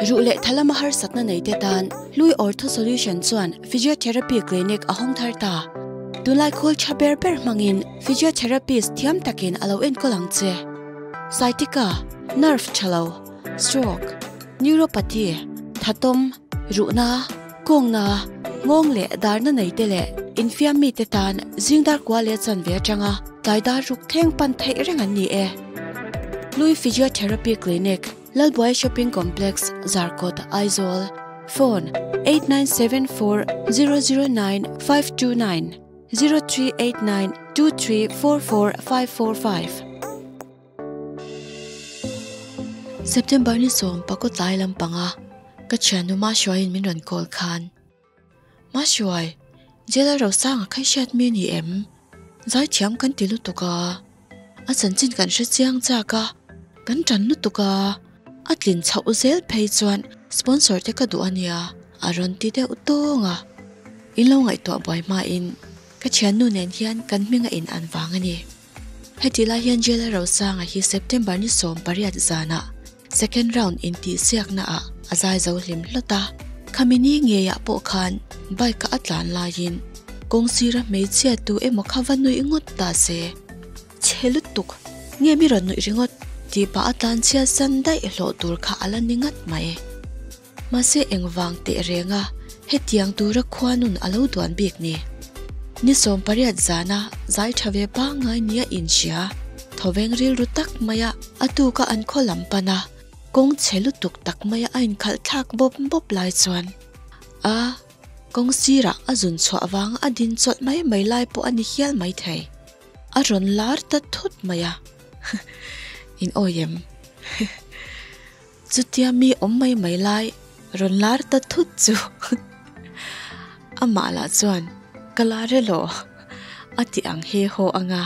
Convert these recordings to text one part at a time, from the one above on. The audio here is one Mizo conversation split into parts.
Ruh leh tha lama harsatna nei te tan Hlui Ortho Solution chuan Physiotherapy Clinic a hawng thar ta. Tunlai khawl tha ber ber hmangin Physiotherapist thiam takin a lo enkawl ang che. Sciatica, Nerve tha lo, Stroke, Neuropathy, Thatawm, Ruhna, Kawngna, Nghawng leh darna nei te leh infiam mite tan zingdar kua leh chanve atanga tlai dar ruk thleng pan theih reng an ni e. Hlui Physiotherapy Clinic, Lalbuai Shopping Complex, Zarkawt, Aizawl, Phone, 8974 009 529, 0389 2344 545. September ni sawm pakua tlai lampanga ka thiannu Mahruaiin min rawn call khan, Mahruai, jail a rosanga kha i hriat mi a ni em? Zaithiam kan ti lutuk a, a chanchin kan hre chiang chak a, kan tan lutuk a, a tlin chhoh zel phei chuan sponsor te ka duh a nia a rawn ti deuh tawng a. In lo ngaihtuah buai hmain ka thiannu nen hian kan hming a in an vang a ni. Heti lai hian Jailer Rosanga hi September ni 18 zanah second round intihsiakna ah a zai zo hlim hlawt a, khami ni ngeiah pawh khan bike a tlan laiin kawng sira hmeichhia tu emaw kha va nuih ngawt ta se. Chhe lutuk, nge mi rawn nuih ringawt tih pah a tlan chhia san daih hlawh tur kha a la ni ngat mai. Mahse engvang teh renga hetiang tura khuanun a lo duan bik ni. Ni 18 zana zai tha ve pangngai nia inhria thawveng rilru tak maia a tuka an khaw lam pan a, kawng chhe lutuk tak maia a inkhalh thlak bawp bawp lai chuan a kawng sirah a zun chhuah vanga a din chawlh mai mai lai pawh a ni hial mai thei. A rawn lar ta thut mai a, in awi em? Chutia mi awm mai mai lai rawn lar ta thut chu amah lah chuan ka la re lo a ti ang he haw ang a,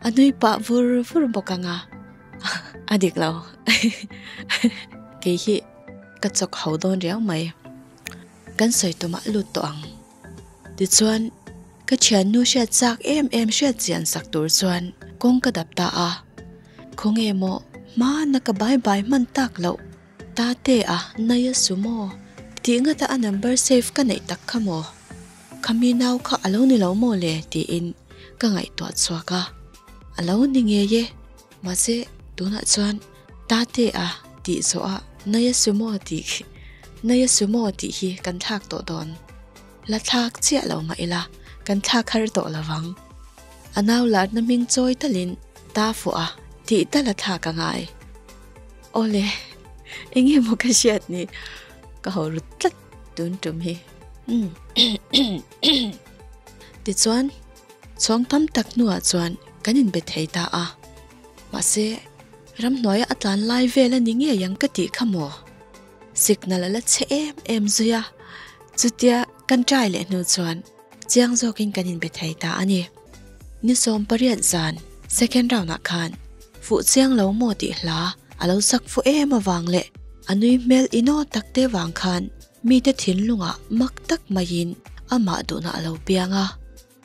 a nui pah vur vur bawk ang a, a dik lo kei hi ka chawk ho dawn riau mai kan sawi tumah lut tawh ang. Tichuan ka thiannu hriat chak em em hriat chian sak tur chuan kawng ka dap ta a. Khawnge maw hmana ka bai bai hman tak loh ta te a Naya Sumo tih ngata a number save ka neih tak kha maw? Khami nau kha a lo ni lo maw le tiin ka ngaihtuah chhuak a, a lo ni ngei e. Mahse tunah chuan ta te a tih zawh a Naya Sumo tih Naya Sumo tih hi kan thlak tawh dawn. La thlak chiah lo mah ila kan thlak har tawh lo vang. A nau larna hming chawi talin ta fuh a tih tal a thlak a ngai. Awle, eng nge maw ka hriat ni? Ka ho ru tlat tun tum hi. Tichuan, chhawng tam tak hnuah chuan kan inbe thei ta a. Mahse, ramhnuaia a tlan lai vel a ni ngei ang ka tih kha maw? Signal a la chhe em em zui a, chutia kan try leh hnu chuan chiang zawkin kan inbe thei ta a ni. Ni 18 zan second round ah khan fuh chiang lo maw tih hla a lo sak fu em avang leh a nui hmel inaw tak te vang khan mite thinlungah mak tak maiin amah duhna a lo piang a.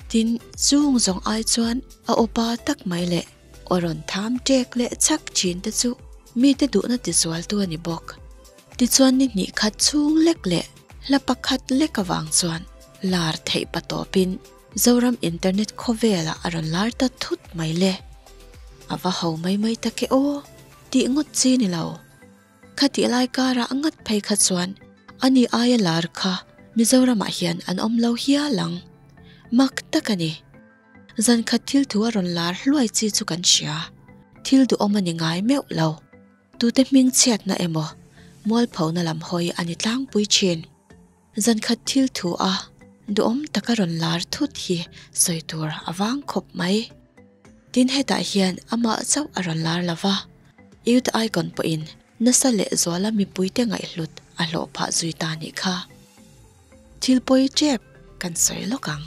Tin, chung zawng ai chuan a awpa tak mai leh aw rawn tham ṭek leh chhak ṭhin te chu mite duhna tizualtu a ni bawk. Tichuan ni hnih khat chhung lek leh hla pakhat lek avang chuan lar theih pa tawpin Zoram internet khawvelah a rawn lar ta thut mai le. A va ho mai mai tak e aw, tih ngawt chi ni lo. Khatih lai karah ngat phei kha chuan ani aia lar kha Mizoramah hian an awm lo hial ang. Mak tak a ni. Zan khat thil thu a rawn lar hluai chi chu kan hria. Thil duhawm a ni ngai meuh lo. Tute hming chhiatna emaw mualphona lam hawi a ni tlangpui thin. Zan khat thil thu a duhawm taka rawn lar thut hi sawi tur a vang khawp mai. Tin hetah hian amah chauh a rawn lar lo va, Youth Icon pawhin nasa leh zuala mipuite ngaihhlut a hlawh phah zui ta nih kha. Thil pawi tep kan sawi lawk ang.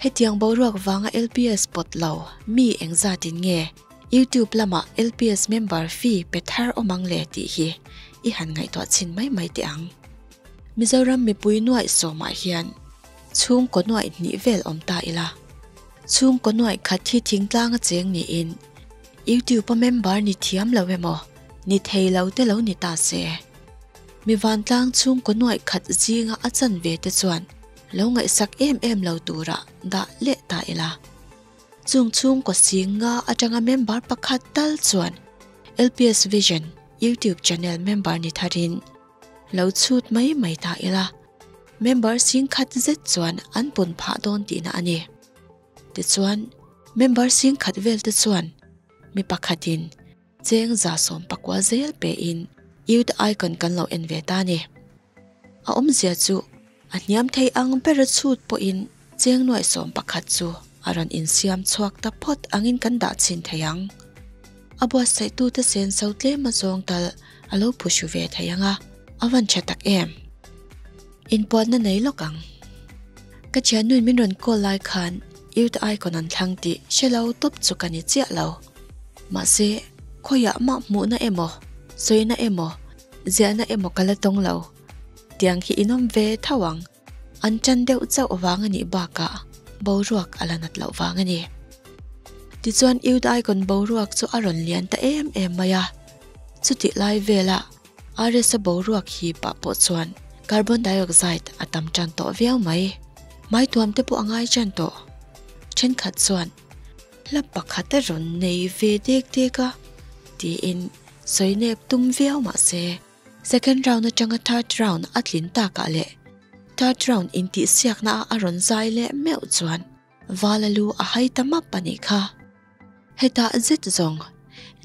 Hetiang boruak vanga LPS pawt lo mi engzatin nge YouTube lamah LPS member fee pe thar awm ang le tih hi i han ngaihtuah chhin mai mai teh ang. Mizoram mipui nuaih sawmah hian chhungkaw nuaih hnih vel awm ta ila. Chhungkaw nuaih khat hi thingtlang a cheng niin YouTube-a member ni thiam lo emaw ni thei lo te lo ni ta se. Mi vantlang chhungkaw nuaih khat zinga a chan ve te chuan lo ngaihsak em em lo turah dah leh ta ila. Chung chhungkaw sing nga atanga member pakhat tal chuan LPS Vision YouTube channel member ni tharin lo chhut mai mai ta ila. Member sing khat zet chuan an pun phah dawn tihna a ni. Tichuan, member sing khat vel te chuan mi pakhatin Cheng 119 zel pein Youth Icon kan lo en ve ta ni. A awmzia chu a hniam thei ang bera chhut pawhin cheng nuaih 11 chu a rawn insiam chhuak ta phawt angin kan dah chhin thei ang. A buatsaihtute senso tlem a zawng tal a lo phuhru ve thei ang a, a van tha tak em? Inpuanna nei lawk ang. Ka thiannuin min rawn call lai khan Youth Icon an thlang tih hre lo tawp chu ka ni chiah lo. Mahse, khawiah mah hmuhna emaw, sawina emaw, ziahna emaw ka la tawng lo. Tiang hi in awm ve tho ang. An tan deuh chauh vang a nih bakah boruak a la nat loh vang a ni. Tichuan Youth Icon boruak chu a rawn lian ta em em mai a. Chutih lai velah RS-a boruak hi pah pawh chuan carbon dioxide a tam tan tawh viau mai. Hmaituam te pawh a ngai tan tawh. Thenkhat chuan hla pakhat a rawn nei ve dek dek a tiin sawi nep tum viau mah se second round atanga third round a tlin takah leh third round intihsiakna a rawn zai leh meuh chuan Vala lu a hai ta map a nih kha. Hetah zet zawng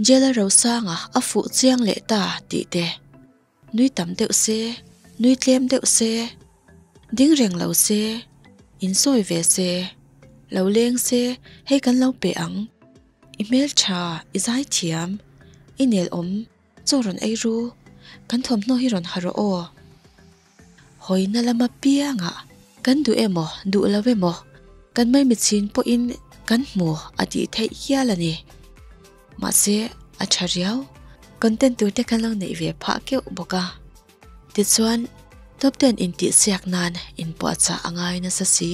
Jela Rosanga a fuh chiang leh ta tih te. Nui tam deuh se, nui tlem deuh se, ding reng lo se, insawi ve se, lo leng se hei kan lo pe ang. I hmeltha, i zaithiam, i nelawm, chaw rawn ei ru, kan thawmhnaw hi rawn ha rawh aw. Hawina lama piangah kan duh emaw duh lo emaw kan maimichin pawhin kan hmu a tih theih hial a ni. Mahse a tha riau, content tur te kan lo neih ve phah keuh bawk a. Tichuan top ten intihsiak nan inpuahchah a ngai nasa si.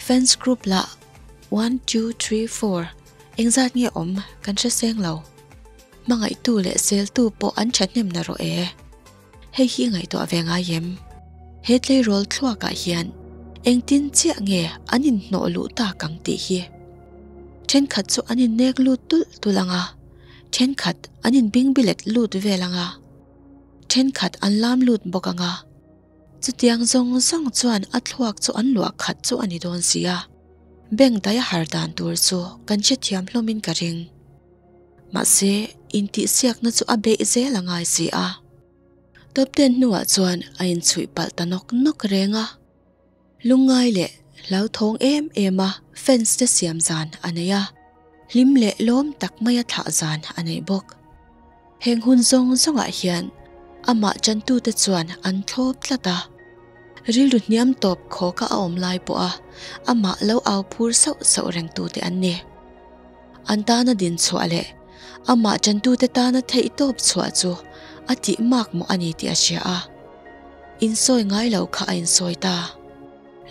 Fans group lah one two three four engzat nge awm kan hre seng lo. Hmangaihtu leh seltu pawh an thahnem na rawh e. Hei hi ngaihtuah ve ngai em? He tleirawl thluakah hian engtin chiah nge an inhnawh luh tak ang tih hi. Thenkhat chu an innek lut tulh tulh ang a, thenkhat an inbingbilet lut vel ang a, thenkhat an lam lut bawk ang a. Chutiang zawng zawng chuan a thluak chu an luah khat chu a ni dawn si a, bank daia har dan tur chu kan hrethiam hlawmin ka ring. Mahse, intihsiakna chu a beih zel a ngai si a. Top ten hnuah chuan a inchhuih palh ta nawk nawk reng a. Lungngai leh hlauthawng em em a fans te siam zan a nei a, hlim leh lawm tak maia thlah zan a nei bawk. Heng hun zawng zawngah hian amah chantute chuan an thlawp tlat a. Rilru hniam tawp khawka a awm lai pawha amah lo au phur sauh sauh rengtute an ni. An tana din chhuah leh amah tantute tana theihtawp chhuah chu a tih mak maw a ni tih a hria a. Insawi ngai lo kha a insawi ta.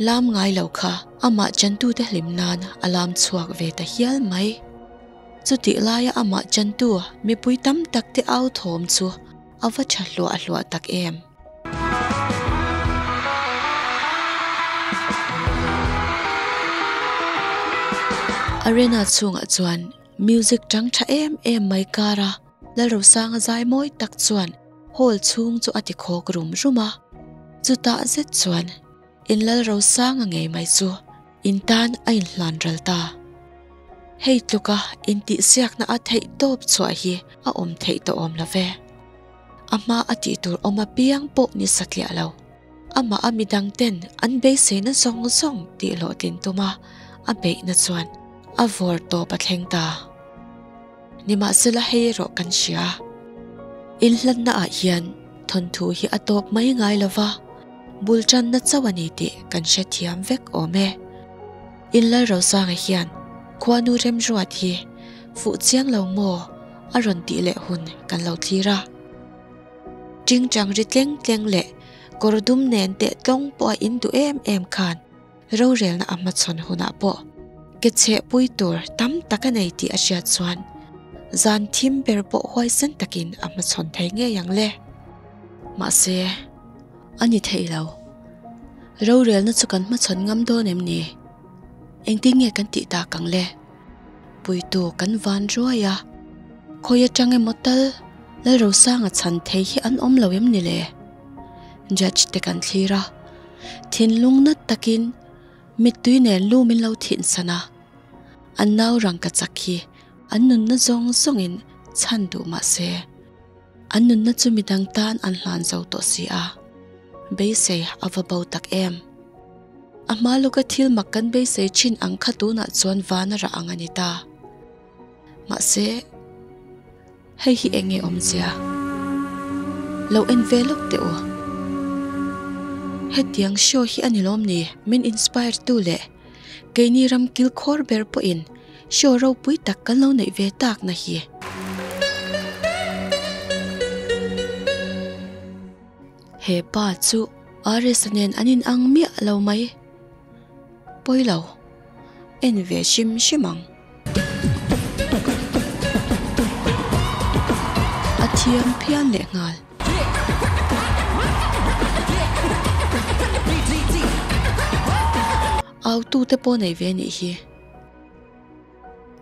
Lam ngai lo kha amah tantute hlim nan a lam chhuak ve ta hial mai. Chutih laia amah tantu mipui tam tak te au thawm chu a va tha hluah hluah tak em. Arena chhungah chuan music tang tha em em mai kar a, Lalrosanga zai mawi tak chuan hall chhung chu a ti khawk rum rum a. Chutah zet chuan in Lalrosanga ngei mai chu in tan a inhlan ral ta. Hei tluka intihsiakna a theih tawp chhuah hi a awm theih tawh awm lo ve. A hma a tih tur awm apiang pawh ni satliah lo. Amah a midang ten an beiseina zawng zawng tih hlawhtlin tuma a beihna chuan a vawr tawp a thleng ta. Nimahsela hei erawh kan hria. Inhlanna ah hian thawnthu hi a tawp mai ngai lova, bul tanna chauh a ni tih kan hrethiam vek awm e. Inlalrosanga hian khuanu remruat hi fuh chiang lo maw? a rawn tih leh hun kan lo thlir a. Tingtang ri tleng tleng leh kawr dum nen teh tlawng pawh a in duh em em khan rorelna a hmachhawn hunah pawh ke chheh pui tur tam tak a nei tih a hriat chuan zan thim ber pawh huaisen takin a hmachhawn thei ngei ang le. Mahse, a ni thei lo. Rorelna chu kan hmachhawn ngam dawn em ni? Engtin nge kan tih tak ang le? Puitu kan van ruai a, khawi atang emaw tal Lalrosanga chhan thei hi an awm lo em ni le? Judge te kan thlir a, thinlung nat takin mittui nen lu min lo thinsan a, an nau rangka chak hi an nunna zawng zawngin chhan duh mah se, An nunna chu midang tan an hlan zo tawh si a, beisei a va bo tak em. A hma lawka thil mak kan beisei thin ang kha tunah chuan van a rah ang a ni ta. Mahse, hei hi eng nge awmzia? Lo en ve lawk teh u. Hetiang show hi a ni lawm ni min inspire tu leh keini ram kilkhawr ber pawhin Show ropui tak kan lo neih ve tak na hi. He pa chu RS-a nen an in ang miah lo mai. Pawi lo. En ve hrim hrim ang. A thiam phian leh nghal. Autute pawh nei ve nih hi.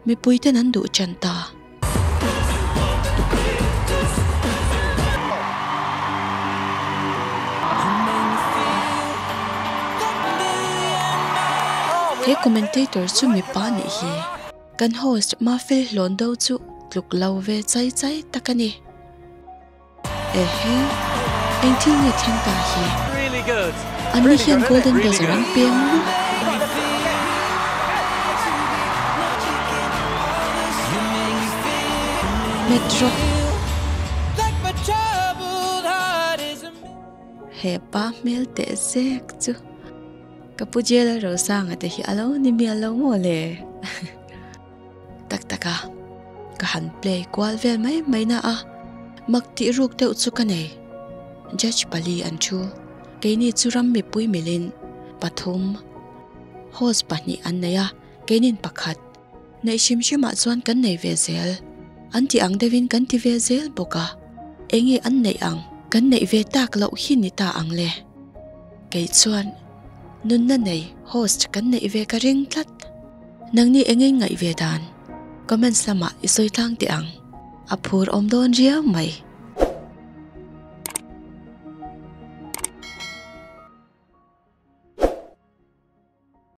Mipui ten an duh ṭan ta. He commentator chu mipa nih hi. Kan host Mafel Hlawn do chu tluk lo ve chai chai tak a ni. Ehe, eng thil nge thleng ta hi? Anni hian Golden Buzzer an peng maw? Metro. He pa hmel teh zek chu ka pu Jailer Rosanga te hi a lo ni mial lo maw le? Tak tak a, ka han play kual vel mai mai na a, mak tih ruk deuh chu ka nei. Judge pali an thu, keini chu ram mipui milin pathum, host pahnih an nei a, keinin pakhat. Neih hrim hrimah chuan kan nei ve zel, an ti ang deuhin kan ti ve zel bawk a, enge an neih ang kan neih ve tak loh hi ni ta ang le. Kei chuan nunna nei host kan neih ve ka ring tlat. Nangni eng eng ngaih ve dan? Comments lamah i sawi tlang teh ang. A phur awm dawn riau mai.